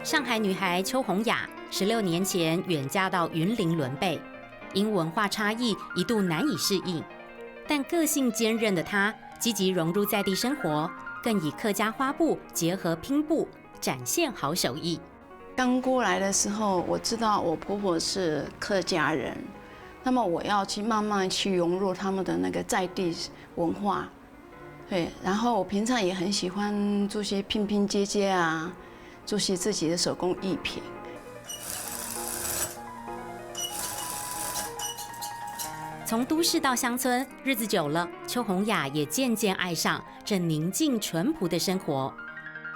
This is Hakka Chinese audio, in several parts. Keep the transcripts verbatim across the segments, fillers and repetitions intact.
上海女孩邱宏雅十六年前远嫁到云林伦贝，因文化差异一度难以适应，但个性坚韧的她积极融入在地生活，更以客家花布结合拼布，展现好手艺。刚过来的时候，我知道我婆婆是客家人，那么我要去慢慢去融入他们的那个在地文化。对，然后我平常也很喜欢做些拼拼接接啊，做些自己的手工艺品。从都市到乡村，日子久了，邱宏雅也渐渐爱上这宁静淳朴的生活。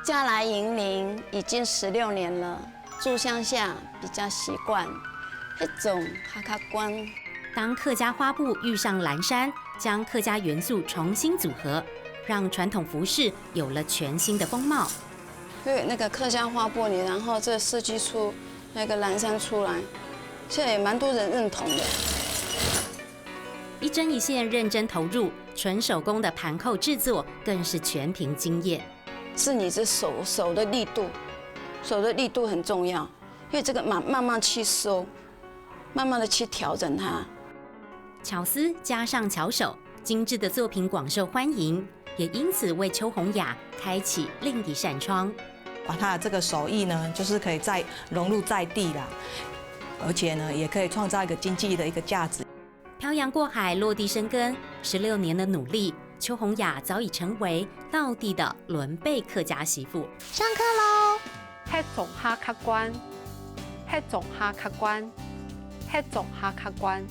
嫁来云林已经十六年了，住乡下比较习惯，那种哈卡关。当客家花布遇上蓝衫，将客家元素重新组合，让传统服饰有了全新的风貌。对，那个客家花布呢，然后这设计出那个蓝衫出来，现在也蛮多人认同的。一针一线认真投入，纯手工的盘扣制作更是全凭经验。是你这手手的力度，手的力度很重要，因为这个慢慢慢去收，慢慢的去调整它。巧思加上巧手，精致的作品广受欢迎，也因此为邱宏雅开启另一扇窗。把他这个手艺呢，就是可以再融入在地啦，而且呢，也可以创造一个经济的一个价值。漂洋过海，落地生根，十六年的努力，邱宏雅早已成为道地的伦贝客家媳妇。上课喽！黑种哈客官，黑种哈客官，黑种哈客官。